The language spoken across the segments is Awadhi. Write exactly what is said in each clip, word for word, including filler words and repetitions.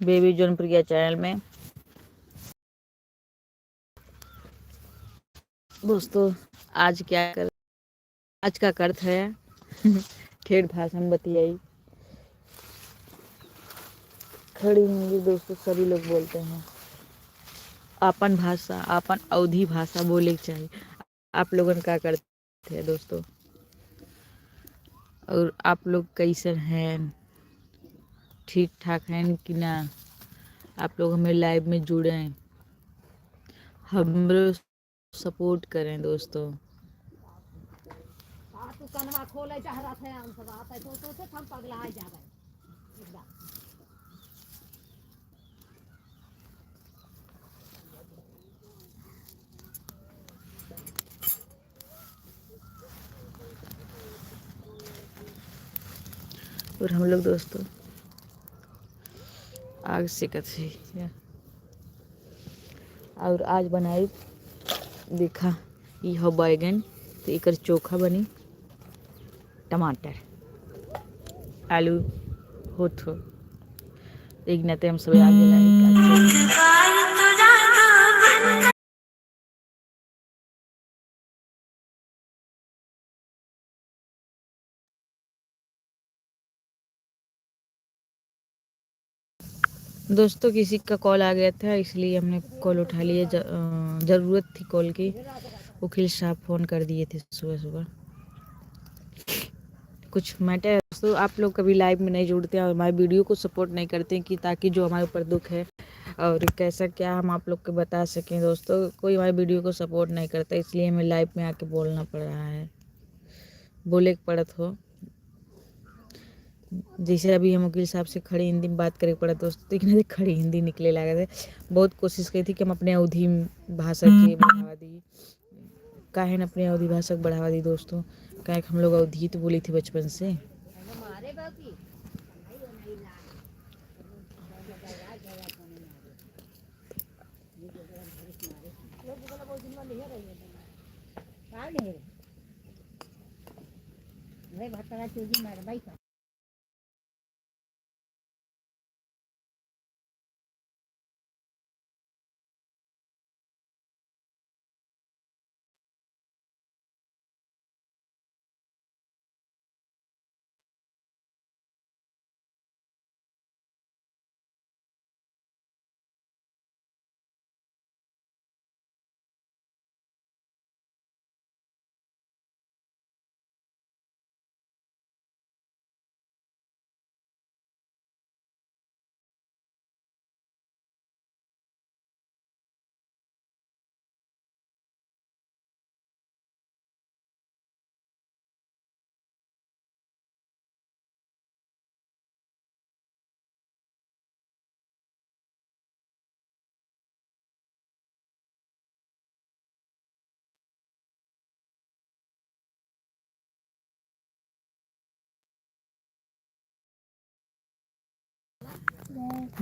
बेबी जौनपुरिया चैनल में। दोस्तों, आज क्या कर, आज का करत है ठेठ भाषा में बतियाई। खड़ी हिंदी दोस्तों, सभी लोग बोलते हैं। आपन भाषा, आपन अवधी भाषा बोले के चाही। आप लोगन का करत है दोस्तों? और आप लोग कैसन हैं? ठीक ठाक हैं कि ना? आप लोग हमें लाइव में जुड़ें, हमरो सपोर्ट करें दोस्तों। आ, तू कनवा खोले चाह रहा था, हम सब आता है, तो, तो, तो हम पगला जावे एकदम। और हम लोग दोस्तों आग सेकत है। और आज बनाई, देखा, ई हो बैगन, तो एकर चोखा बनी, टमाटर, आलू होत हो, एक नाते हम सब आगे लाई। दोस्तों, किसी का कॉल आ गया था, इसलिए हमने कॉल उठा लिया। ज-, अ, ज़रूरत थी कॉल की। वकील साहब फ़ोन कर दिए थे सुबह सुबह। कुछ मैटर है दोस्तों, आप लोग कभी लाइव में नहीं जुड़ते हैं और हमारे वीडियो को सपोर्ट नहीं करते हैं कि ताकि जो हमारे ऊपर दुख है और कैसा क्या हम आप लोग को बता सकें। दोस्तों, कोई हमारे वीडियो को सपोर्ट नहीं करता, इसलिए हमें लाइव में आके बोलना पड़ रहा है, बोले के पड़त हो। जैसे अभी हम वकील साहब से खड़ी हिंदी में बात करे के पड़त दोस्तों, लेकिन अरे खड़ी हिंदी निकले लागत है। बहुत कोशिश करी थी कि हम अपने अवधी भाषा के बढ़ावा दी, काहे न अपने अवधी भाषा के बढ़ावा दी दोस्तों, काहे कि हम लोग अवधी तो बोली थी बचपन से।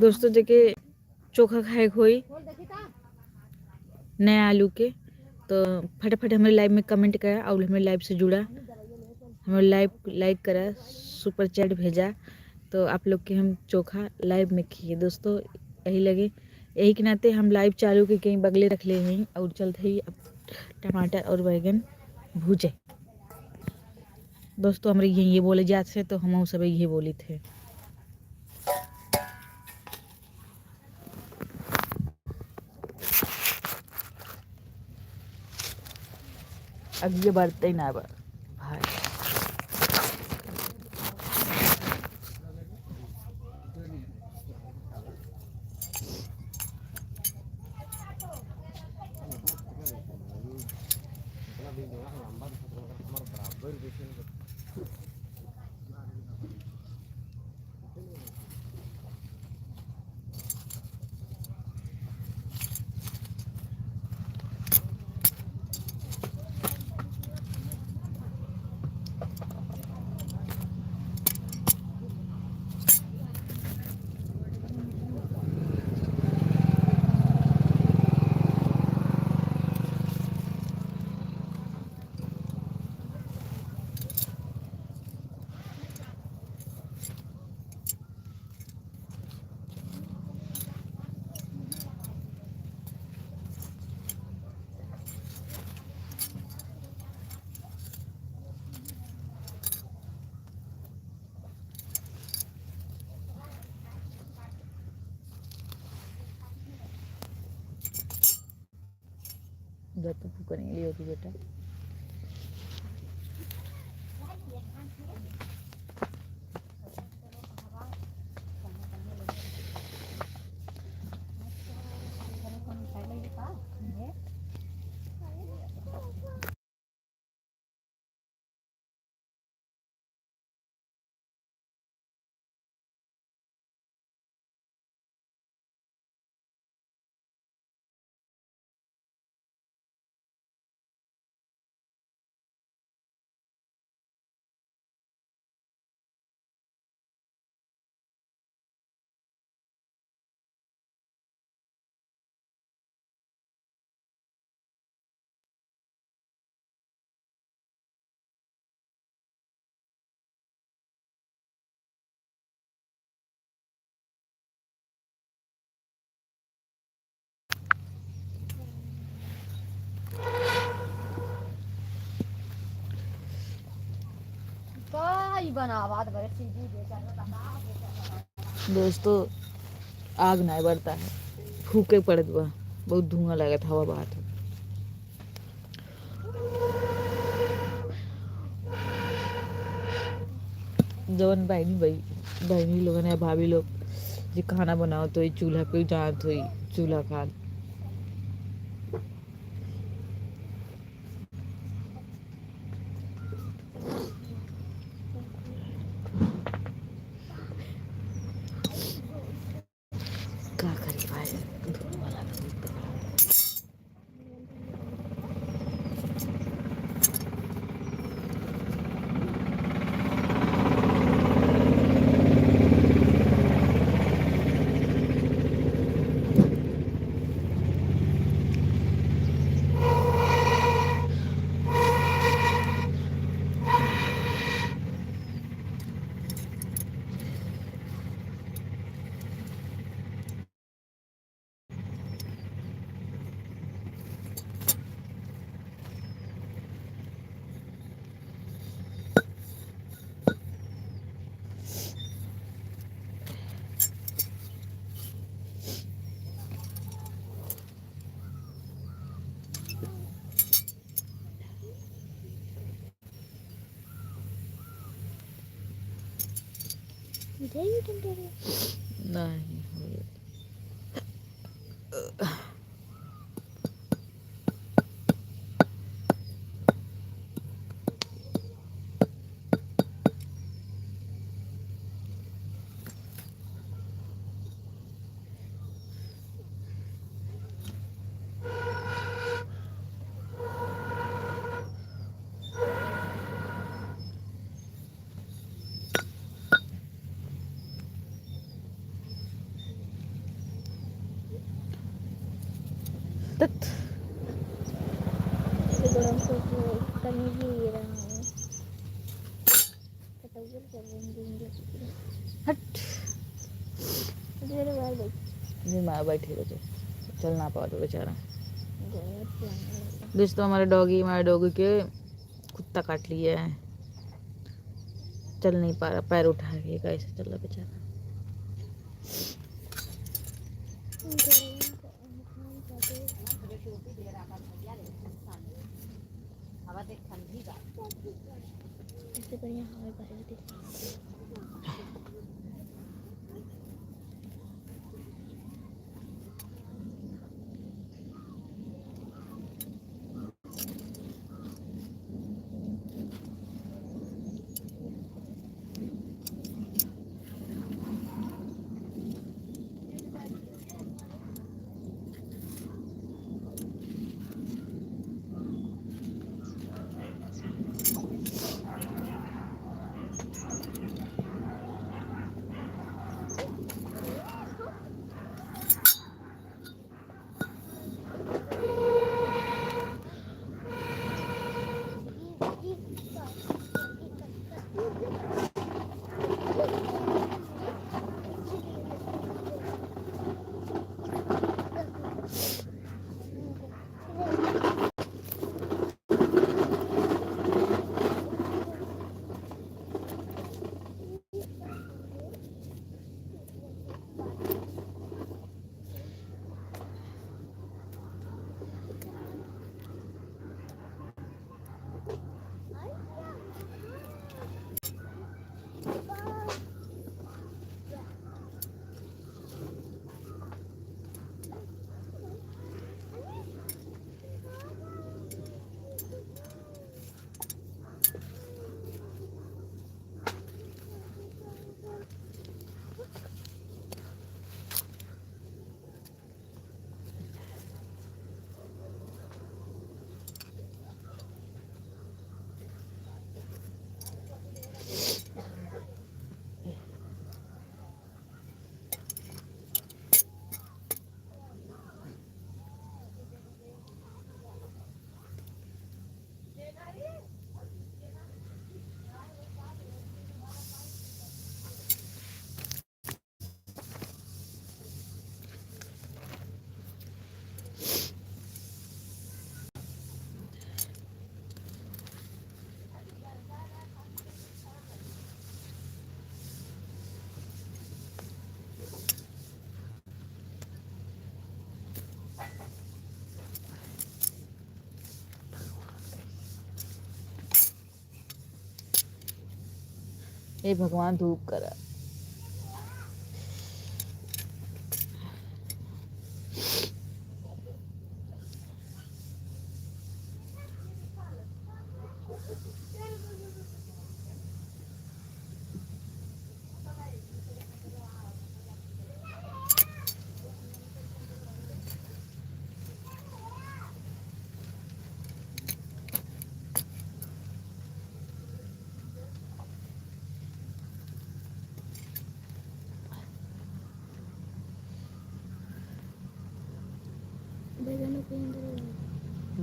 दोस्तों, जेके चोखा खाए के होई नया आलू के, तो फटाफट हमारे लाइव में कमेंट करा और हमारे लाइव से जुड़ा, हमारे लाइव लाइक करा, सुपर चैट भेजा, तो आप लोग के हम चोखा लाइव में खिए। दोस्तों, यही लगे, यही के नाते हम लाइव चालू के कहीं बगले रख ले हैं और चलते ही अब टमाटर और बैगन भूजे। दोस्तों, हमरे ये, ये बोले जात से, तो हम सब ये बोली थे। अब ये बढ़ते ही ना बा भाई। घर पे फूकने के लिए होती बेटा। का ई बनावत बरे सीधी दे कर बता। दोस्तों, आग नाय बरता है, फूके पड़त बा, बहुत धुआं लागत, हवा बहत है। जवन बहनी, बहनी लोगन या भाभी लोग जे खाना बनावत होई, चूल्हा पे जानत होई, चूल्हा खान। का करी भाई, धुआं वाला तो। नहीं। तत। हट। बीमार बैठे रहे, चल ना पावत बेचारा। दोस्तों, हमारा डॉगी, हमारे डॉगी के कुत्ता काट लिया है, चल नहीं पा रहा, पैर उठा के कैसे चल रहा बेचारा। हवा देख, ठंडी बा। इससे बढ़िया हवा बहे होती। हे भगवान, धूप करा।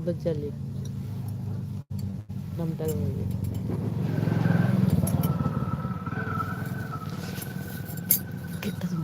बजा ले। नंबर हो गया। कितना?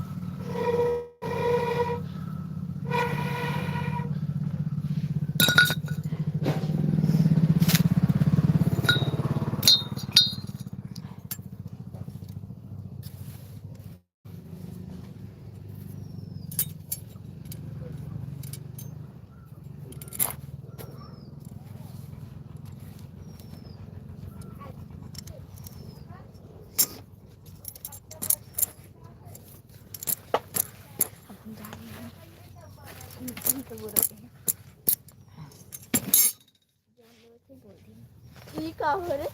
ई का हो रे?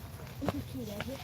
खीरा है।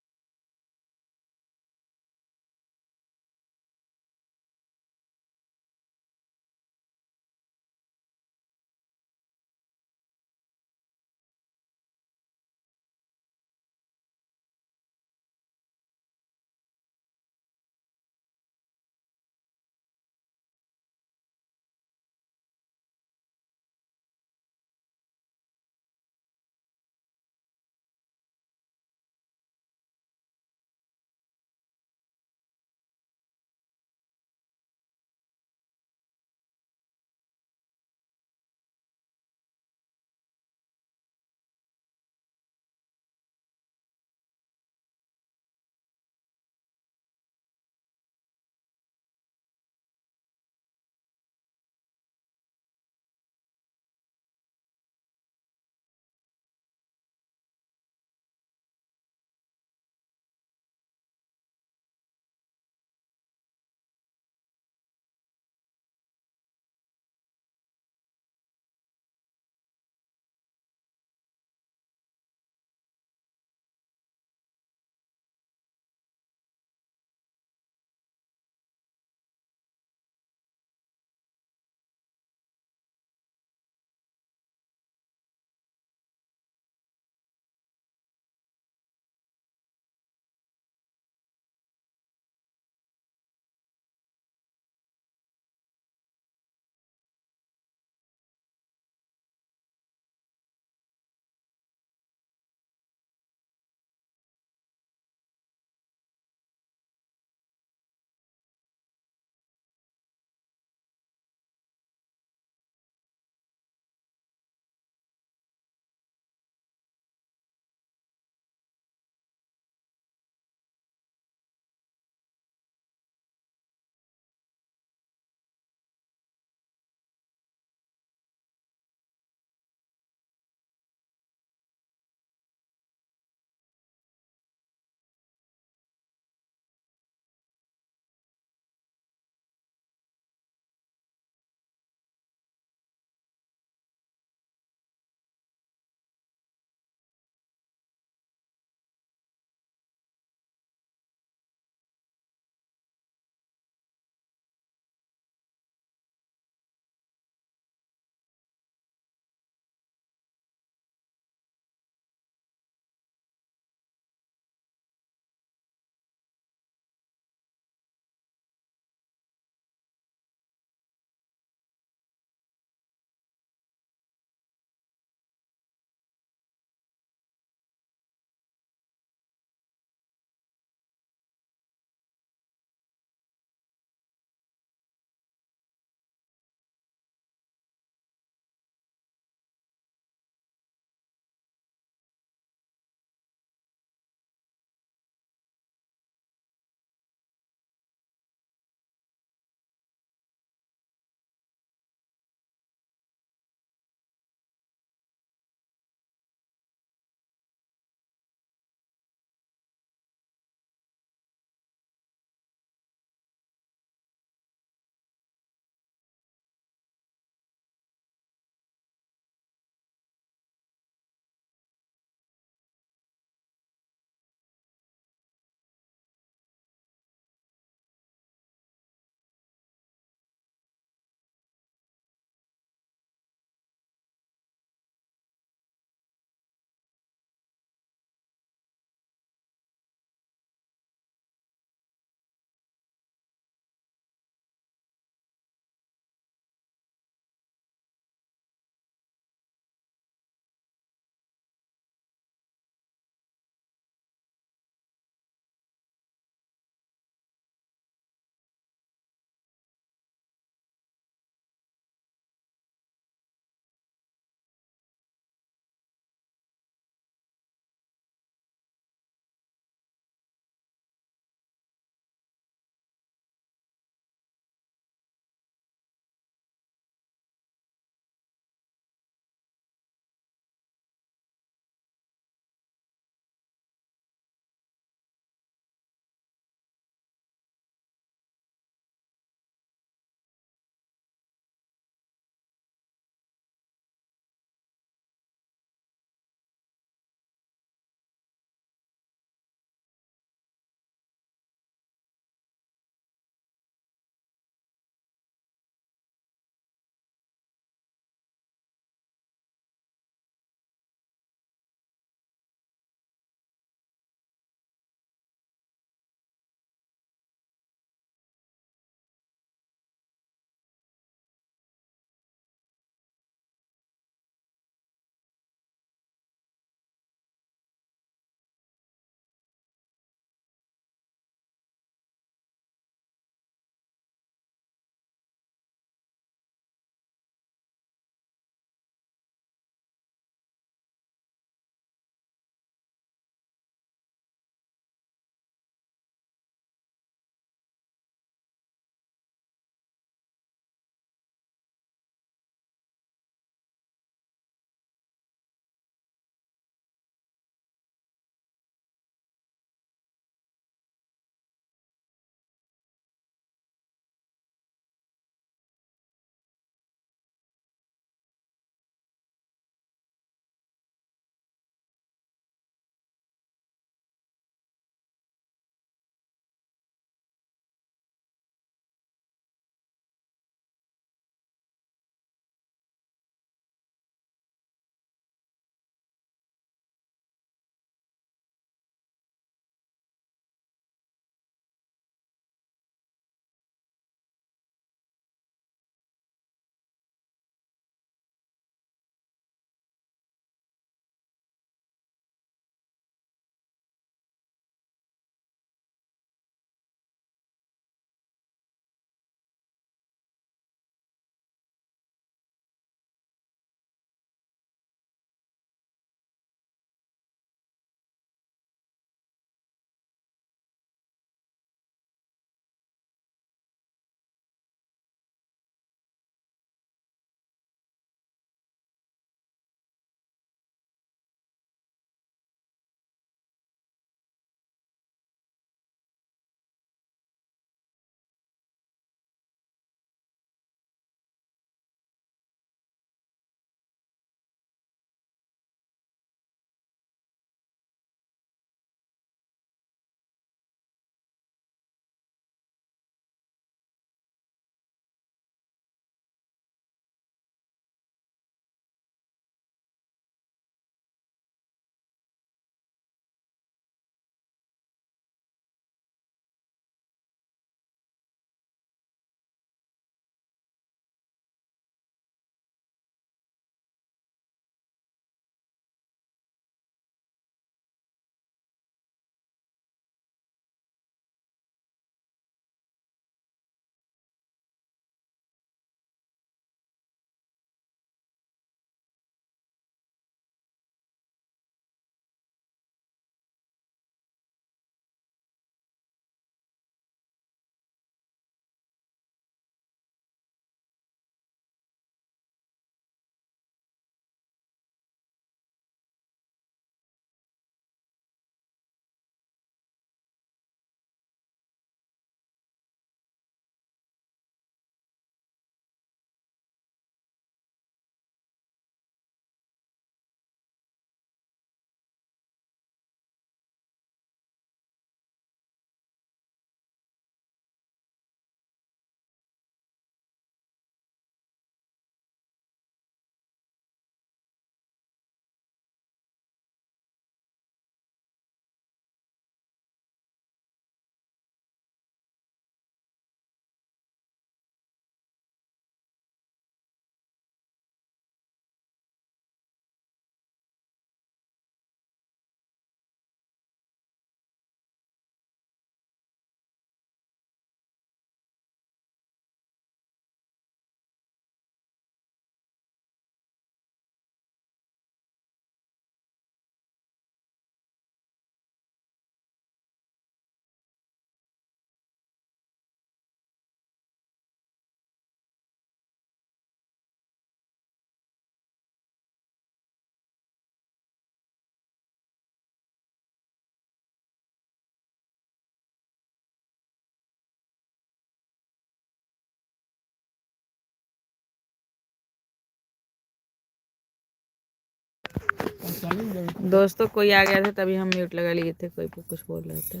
दोस्तों, कोई आ गया था, तभी हम म्यूट लगा लिए थे, कोई कुछ बोल रहे थे।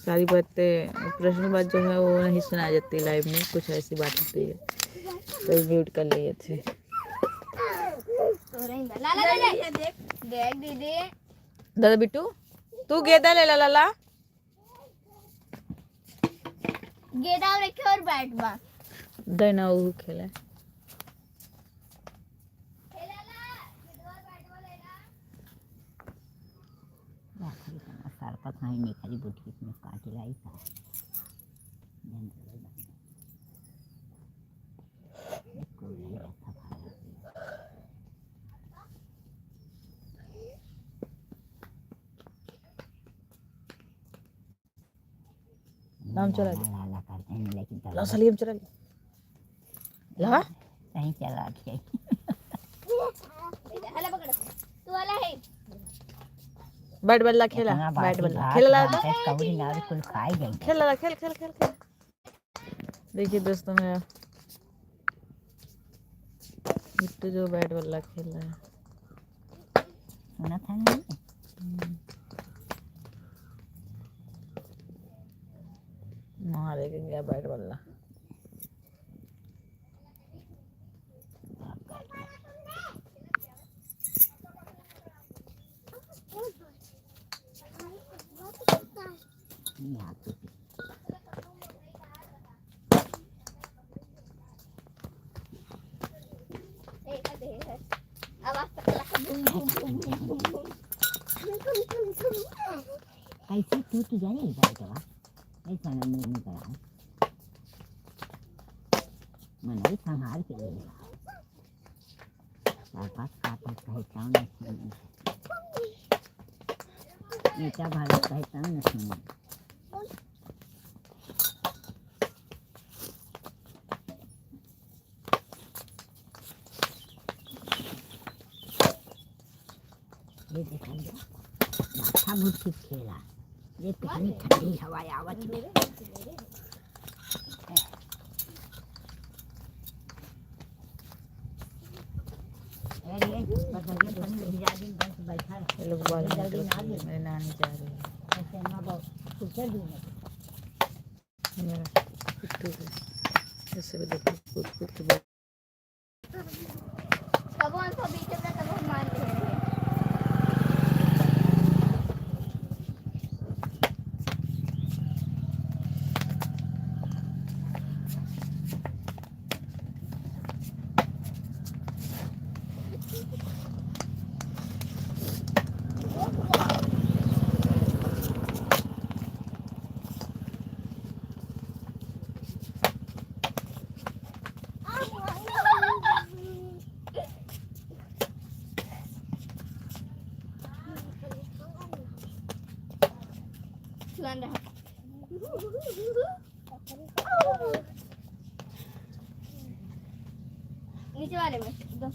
सारी बातें, पर्सनल बात जो है, वो नहीं सुनाई जाती लाइव में, कुछ ऐसी बात होती है, तो म्यूट कर लिए थे। ला, ला, ला, ला। देख, देख दीदी। दादा बिट्टू, तू गेंदा ले ला, ला, ला। गेंदा और एक और बैट बा। दे ना, वो खेले। आखिरी खाना सार का खाई नहीं, खाली बुटकी में काट लाई था। नाम चला ला, ला, ला करते हैं, लेकिन चला ला, ला। सलीम चला ला। ला। कहीं चला के। हला पकड़। तू वाला है। बैट बल्ला खेला, इतना बैट बासी बल्ला। भात खेला ला। भात है, कौड़ी नार कुल खाए जाएंगे। खेला ला, खेल, खेल, खेल, खेल। देखिए दोस्तों, मेरा बिट्टू जो बैट बल्ला खेल रहा है। सुना था नहीं? हम्म। वहाँ लेके गया बैट बल्ला। कैसे टूट जाए ई बैटवा? ऐसा ना मुंह में कराओ। मनई संभाल के ले ला। चार पाँच काटत कहे तब न सुने। ईंटा भरत कहे तब न सुने। ये देखा जा, माथा मुट्ठी खेला। ये कितनी ठंडी हवा आवत है। अरे, बस ये ठंड भिजा दिन बस बैठा रहो। ये लोग बाहर निकल के मेरे नानी जा रही है। ऐसे ना बहुत, कुछ भी नहीं। मेरा कुत्ते को ऐसे भी देखो, कूद कूद के बैठ। कबो उनको बीच में कबो मार दे। नीचे वाले में दो।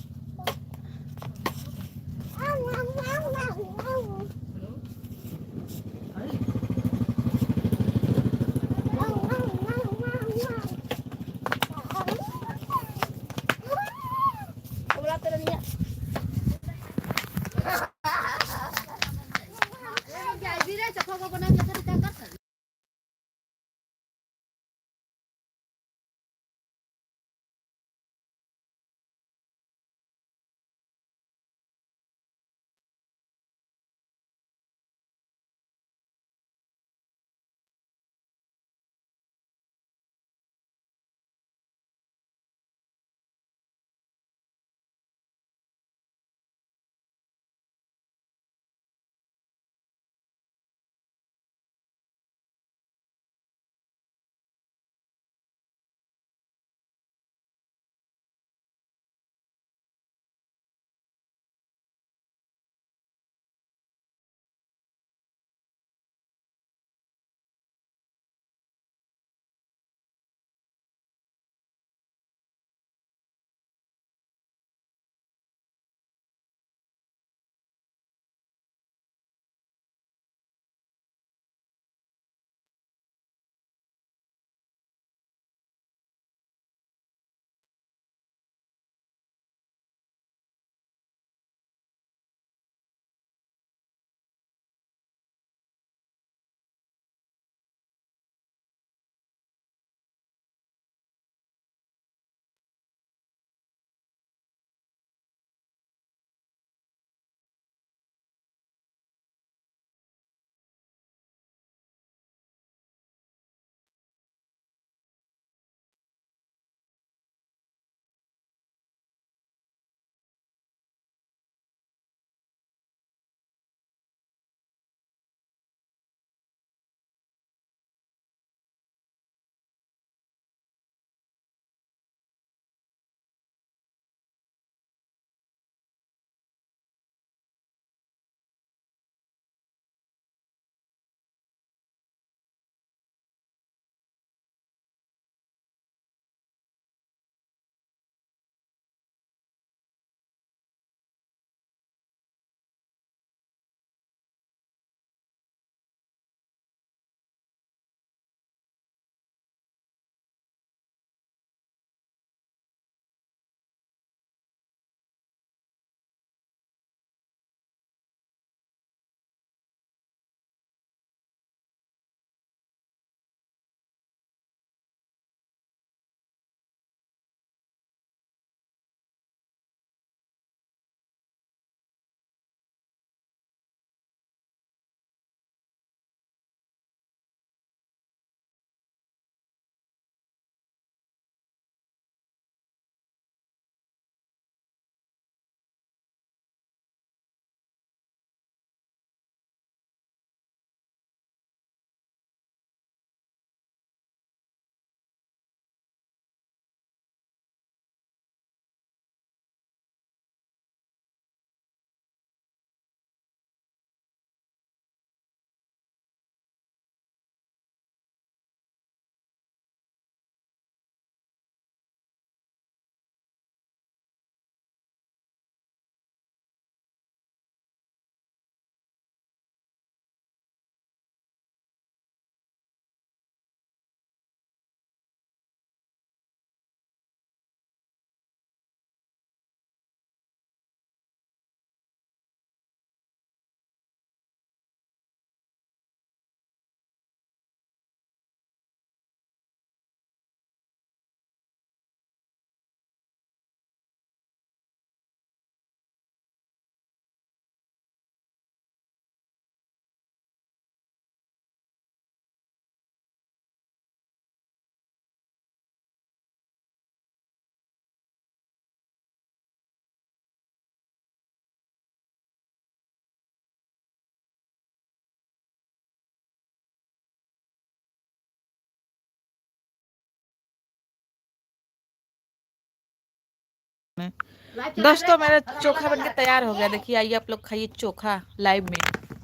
दोस्तों, मेरा चोखा बन के तैयार हो गया। देखिए, आइए आप लोग खाइए चोखा लाइव में।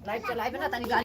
लाइव चलाइबे ना, तनी गाली।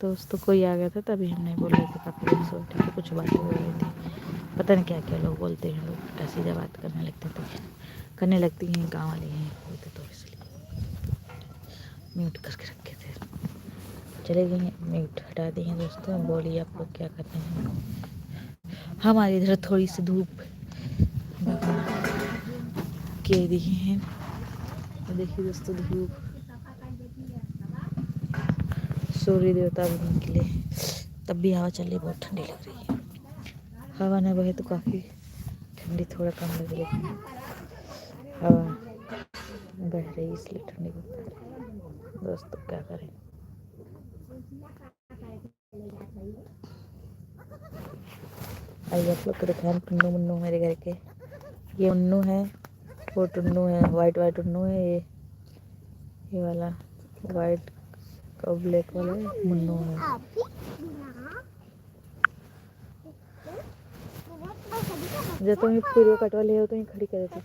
दोस्तों, कोई आ गया था, तभी हम नहीं बोल रहे थे। काफ़ी दिन से बैठे थे, कुछ बातें हो रही थी। पता नहीं क्या क्या लोग बोलते हैं, लोग उल्टा सीधा बात करने लगते थे, करने लगती हैं। गाँव वाले ही होते, तो इसलिए म्यूट करके रखे थे। चले गए हैं, म्यूट हटा दिए हैं। दोस्तों, बोलिए, आप लोग क्या कर रहे हैं? हमारे इधर थोड़ी सी धूप भगवान के दिए हैं। देखिए दोस्तों, धूप, सूर्य देवता भी निकले हैं, तब भी हवा चल रही, बहुत ठंडी लग रही है। हवा ना बहे तो काफ़ी ठंडी थोड़ा कम लगे, लेकिन हवा बह रही इसलिए ठंडी बता रही। दोस्तों, क्या करें? आई आप लोग के दिखाएं टुन्नू मुन्नू मेरे घर के। ये उन्नू है, वो टुन्नू है, वाइट वाइट उन्नू है। ये ये वाला वाइट और ब्लैक वाला मुन्नू है। जब तुम ये पूरे कटवा ले हो तो ये खड़ी करे थे।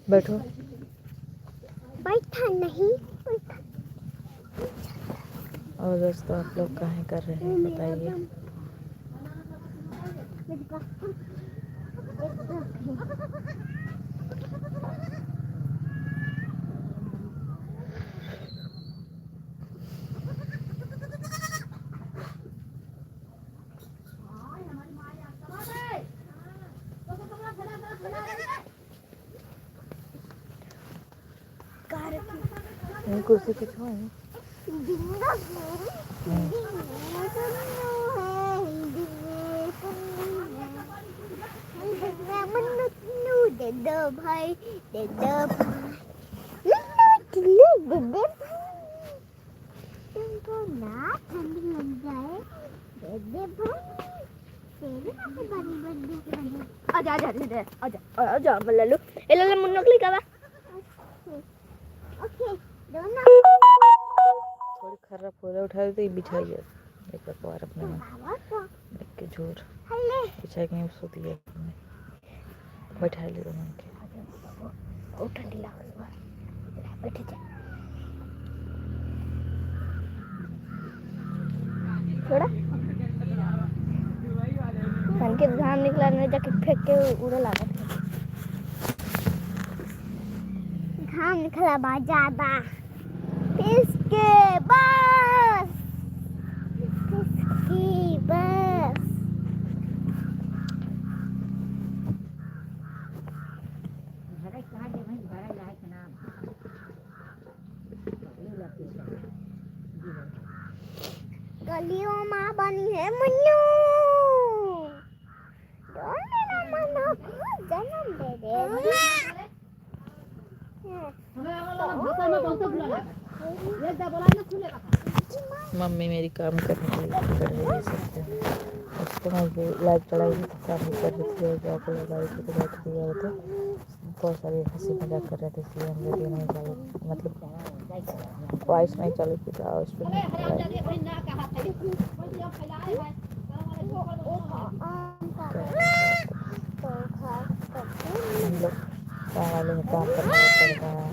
बैठो। बैठा नहीं, बैठा। और दोस्तों, आप लोग काहे कर रहे हैं, बताइए। ये कुर्सी पीछे है। दे दो भाई, दे दो भाई। दे दो भाई। तुमको ना ठंड लग जाए, दे दे भाई। तेरे पास बड़ी बड़ी बड़ी। आजा, आजा, आजा, आजा, आजा, आजा, आजा, लल्लू। ए, लल्लू, मुन्नू के लिए क्या बा? ओके, दोनों। थोड़ी खर्रा फोरा उठा देते, बिछाइए एक अखबार अपने में। बाबा को एक झोर हल्ले। बिछा के सूती है। बैठा ले दोनों के। बहुत ठंडी लाग रही बा। बैठे जा। छोड़ा। हमके घाम निकला, नहीं जाके फेंक के उड़े लागत है। घाम निकला बा ज्यादा। इसके बस। इसकी बस। गलियों में बनी है मुन्नू। डोल मेरा मन्नू को जन्म दे दे। मम्मी मेरी काम करने के लिए कर रही है सब। उसको मैं लाइट चढ़ाई थी तो काम भी कर रही थी, और जाके लाइट को बैठ दिया होता। बहुत सारे हंसी मजाक कर रहे थे, इसलिए हम वीडियो नहीं चालू, मतलब वॉइस नहीं चालू की, तो आवाज पे नहीं। हम लोग काम वाले में काम करना पड़ता है।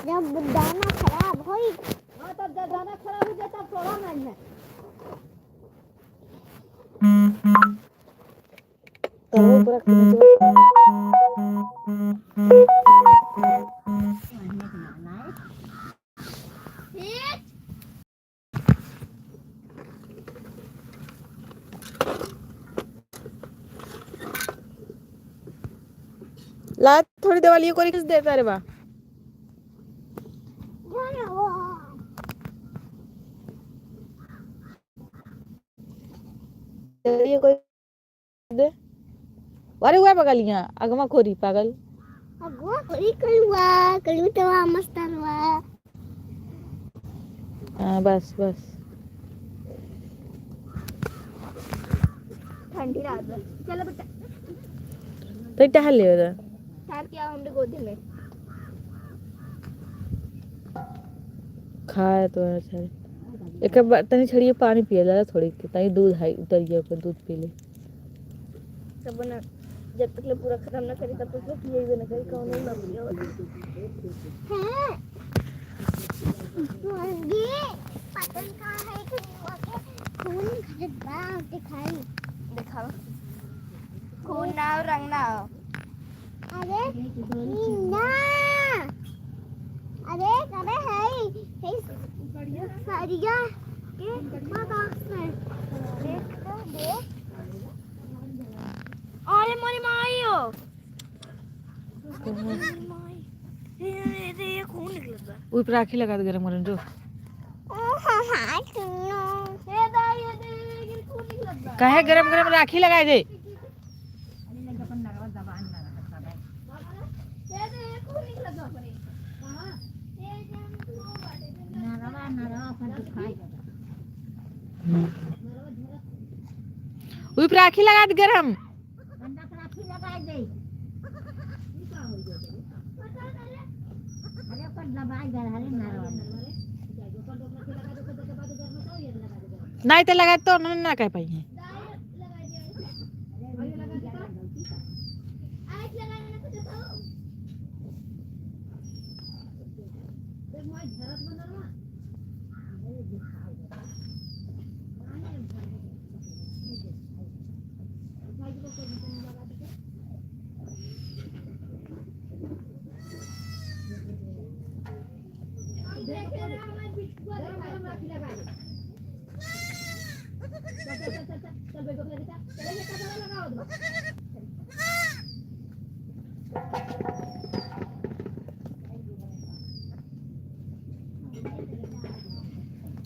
जब दाना खराब होई। हाँ, तब जब दाना खराब हो जाए, तब तोड़ा नहीं है। तो वो पूरा ला, थोड़ी देवालियों को रिक्स देता रे बा। देवालियों को दे। अरे हुआ बगलिया, अगवा खोरी पागल। अगो, बड़ी कलुआ, कलुआ तो मस्त हलवा। हाँ, बस, बस। ठंडी रात बा। चलो बेटा। तो टहल ले बेटा। ठहर के आओ हमरे गोदी में। खाए तो है सारे। एक बार तनी छड़िए पानी पिए ला थोड़ी के, ताई दूध हाई उतर गया, ओकर दूध पी ले। तब ना, जब तक ले पूरा खत्म ना करी, तब तक ले पिएबे ना करी, कौनो ना पिए वाला। हैं? ये पतन कहाँ है? कि हुआ के खून घटत बा, दिखाई। दिखाओ। खून ना हो, रंग ना हो। अरे, ई ना। अरे, अरे, है, है, सरिया के बॉक्स में। देख तो, देख। अरे, मोरी माई हो। मोरी माई। ए, ए, ए, ए, खून निकलत बा। ऊपर राखी लगा दे गरम गरम जो। ओ, हाँ, हाँ, सुनो। ए, दाई, ए, दाई, ये खून निकलत बा। काहे गरम गरम राखी लगाए दे? उई पर राखी लगा दे गरम। नहीं तो लगा तो उन्होंने ना कह पाई है।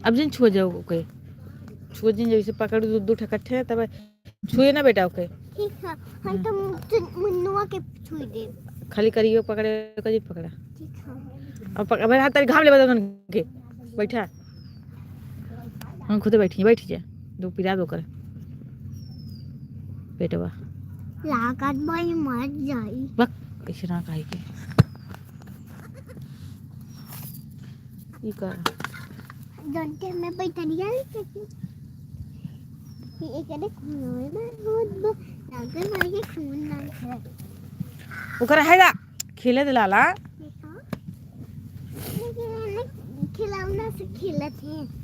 अब जिन छुआ जाओ ओके, छुआ जिन, जैसे पकड़ दू, दू ठकट्ठे, तब छुए ना बेटा ओके। ठीक है, हम तो मुन्नुआ के छुई दे। खाली करियो पकड़े, करियो पकड़ा। ठीक है। अब पक-, अब हाथ तारी घाम लेबे दन के। बैठा। हम खुदे बैठी, बैठ जा। दो पिरा दो कर। पेटवा। लागत भाई मर जाई। बक, ऐसे ना खाई के। ई का? जौन के हमें बैठनिया लिखे थी। कि एकरे खून में बहुत ब-, लागल बा, ये खून ना है। ओकर है ना, खेले दे लाला। देखो। लेकिन ये खिलौना से खेलत है।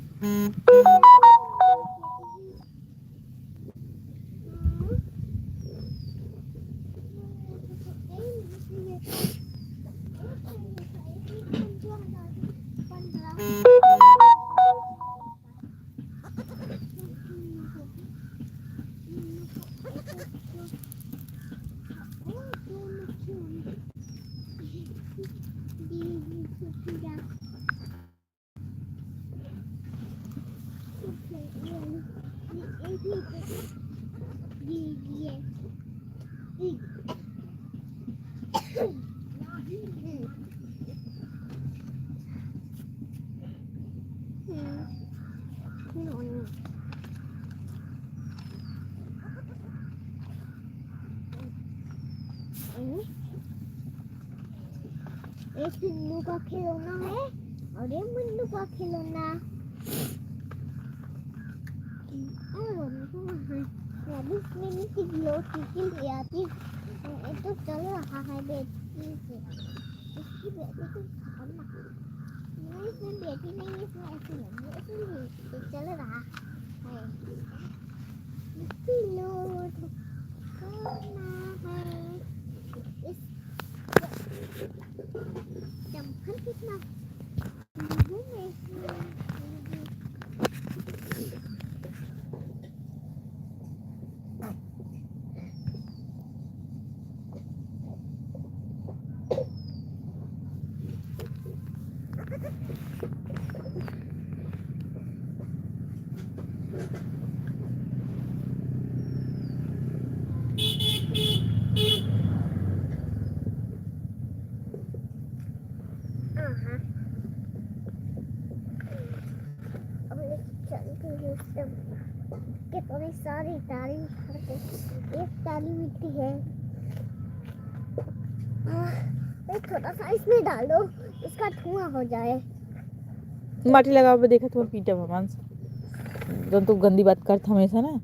एक मुन्नू का खिलौना है और ये मुन्नू का खिलौना। और अब इसमें नीचे ग्लो की ले आती। ये तो चल रहा है बैटरी से। इसकी बैटरी तो खत्म ना। नहीं, इसमें बैटरी नहीं है, इसमें ऐसे लगी है, इसलिए ये चल रहा है। इसकी लोड करना है। इस चमकन कितना तो मैं सारी टाली भर के एक टाली मिट्टी है। आह, एक थोड़ा सा इसमें डाल दो, इसका धुआं हो जाए। माटी लगावे पे देखा तुम्हार पीटा भगवान से। जौन तू गंदी बात करत हमेशा ना।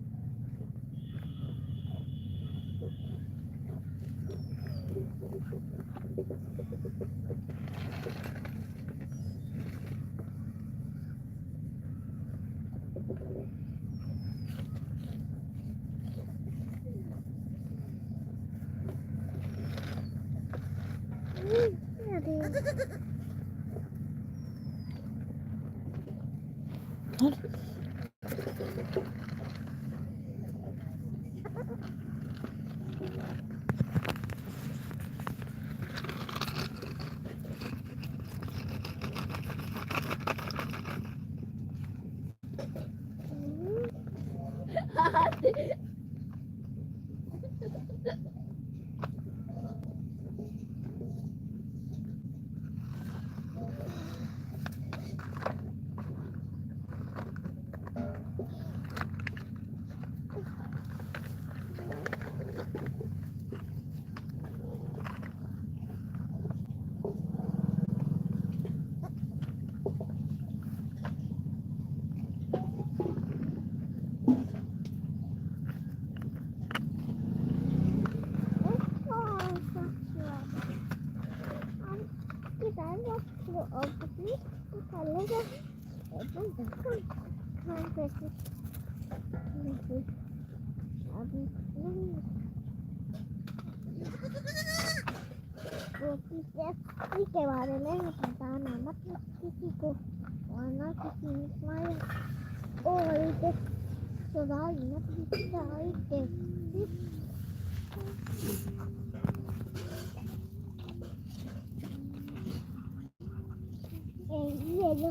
के बारे में बताना मत किसी को, वरना किसी और के सवाल मत बताइए। ये जो